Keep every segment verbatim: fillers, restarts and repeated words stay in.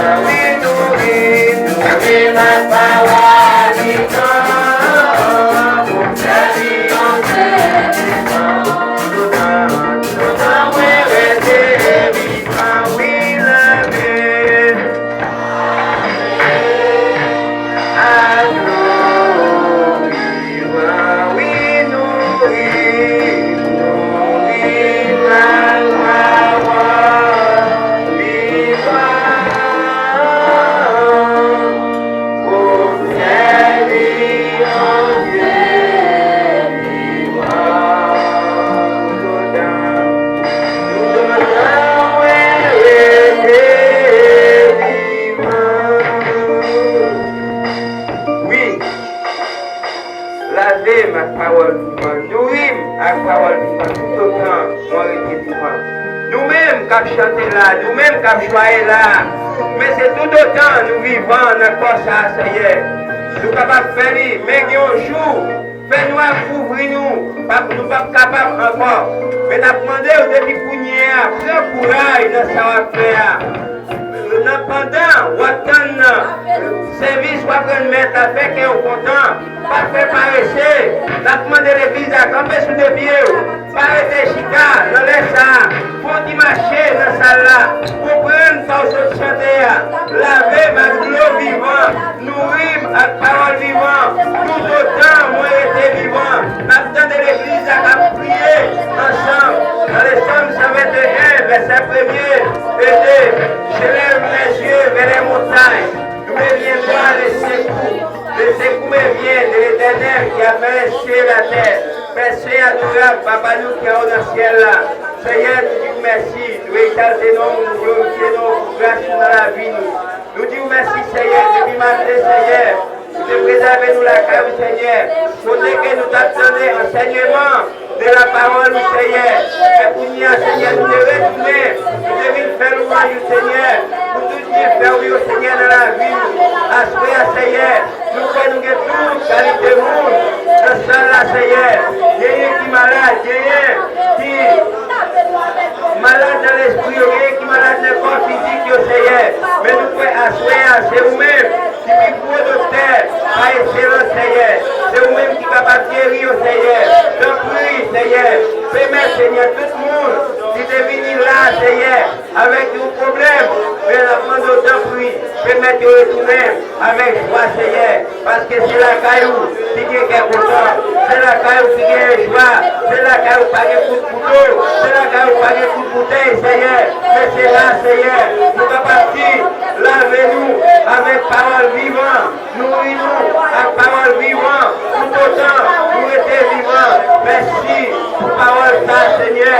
Wi, nou ri, nou ri, la pawòl li pran, pou sèvi yon Dye vivan. Toutan, toutan mwen rete vivan, wi, leve. Wi, lave m ak pawòl vivan, nouri m ak pawòl vivan toutotan mwen rete vivan. Nou menm k ap chante la, nou menm k ap jwaye la, men se toutotan nou vivan nan kò sa a, Senyè, nou kapab fè li. Men gen yon jou, fè nwa kouvri nou, p ap, nou p ap kapab ankò. Men n ap mande w depi kounye a, pran kouraj nan sa w ap fè a. Nan pandan w ap tann nan sèvis w ap rann Mèt la, fè kè w kontan, pa fè parese. N ap mande legliz la, kanpe sou de pye w, pa rete chita nan lè sa a, fè yon ti mache nan sal la, konprann sa w sot chante a, lave m ak dlo vivan, nouri m ak pawòl vivan, toutotan mwen rete vivan. N ap tande legliz la k ap priye ansanm nan le Sòm san venteyen, vèsè premye e de. Je lève mes yeux vers les montagnes, d'où me viendra le secours. Le secours me vient de l'Éternel qui a fait les cieux et la terre. Pè Sen, adorab Papa nou ki anwo nan syèl la, Senyè, nou di w mèsi, nou egzalte non w, nou glorifye non w pou gras ou nan lavi nou. Nou di w mèsi, Senyè, depi maten, Senyè, ou te prezève nou lakay ou, Senyè, kote ke nou t ap tande ansèyman de la pawòl ou, Senyè. Men kounye a, Senyè, nou te retounen, nou te vin fè lwanj ou, Senyè, pou tout byenfè w yo, Senyè, nan lavi nou. Aswè a, Senyè, nou kwè nou gen tout kalite moun nan sal la, Senyè. Genyen ki malad, genyen ki malad nan lespri yo, genyen ki malad nan kò fizik yo, Senyè. Men nou kwè aswè a, se ou menm ki pi gwo doktè pa ekselans, Senyè. Se ou menm ki kapab geri yo, Senyè. Tanpri, Senyè, pèmèt, Senyè, tout moun ki te vini la, Senyè, avèk yon pwoblèm, men n ap mande w, tanpri, pèmèt yo retounen avèk jwa, Senyè, paske se lakay ou ki gen kè kontan, se lakay ou ki gen jwa, se lakay ou pa gen kout kouto, se lakay ou pa gen kout boutèy, Senyè. Men se la, Senyè, nou kapab di, lave nou avèk pawòl vivan, nouri nou ak pawòl vivan, toutotan nou rete vivan. Mèsi pou pawòl sa, Senyè,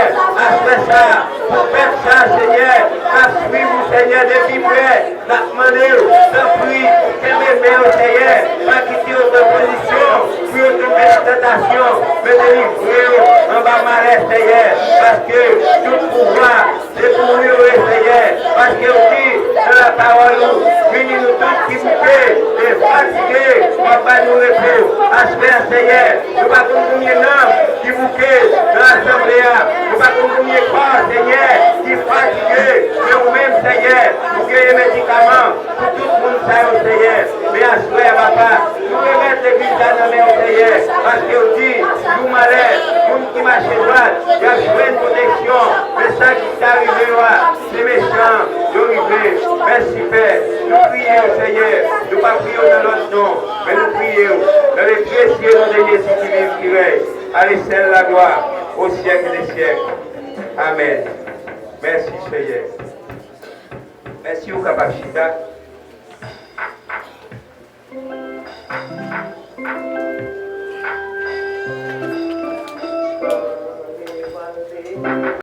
aswè sa, pou pèp sa, Senyè, k ap swiv ou, Senyè, de pi prè. N ap mande w, tanpri, kenbe men yo, Senyè. Pa kite yo nan pozisyon pou yo tonbe nan tantasyon, men delivre yo anba malè, Senyè. Paske tout pouvwa se pou ou yo ye, Senyè. Paske w di nan lapawòl ou, vini nou tout ki bouke e fatige, w ap ba nou repo. Aswè a, Senyè, nou pa konn konbyen nanm ki bouke nan asanble a. Nou pa konn konbyen kò, Senyè, ki fatige. Men ou menm, Senyè, ou genyen medikaman pou tout moun sa yo, Senyè. Men aswè a, papa, nou remèt legliz la nan men w, Senyè, paske w di, jou malè, moun ki mache dwat, y ap jwenn pwoteksyon. Men sa ki ta rive yo a, se mechan yo rive. Mèsi, Pè. Nou priye w, Senyè. Nou pa priye w nan lòt non, men nou priye w nan le presyè non de Jezi ki viv, ki rèy, à lui seul la gloire, au siècle des siècles. Amèn. Mèsi, Senyè. Mèsi, ou kapab chita.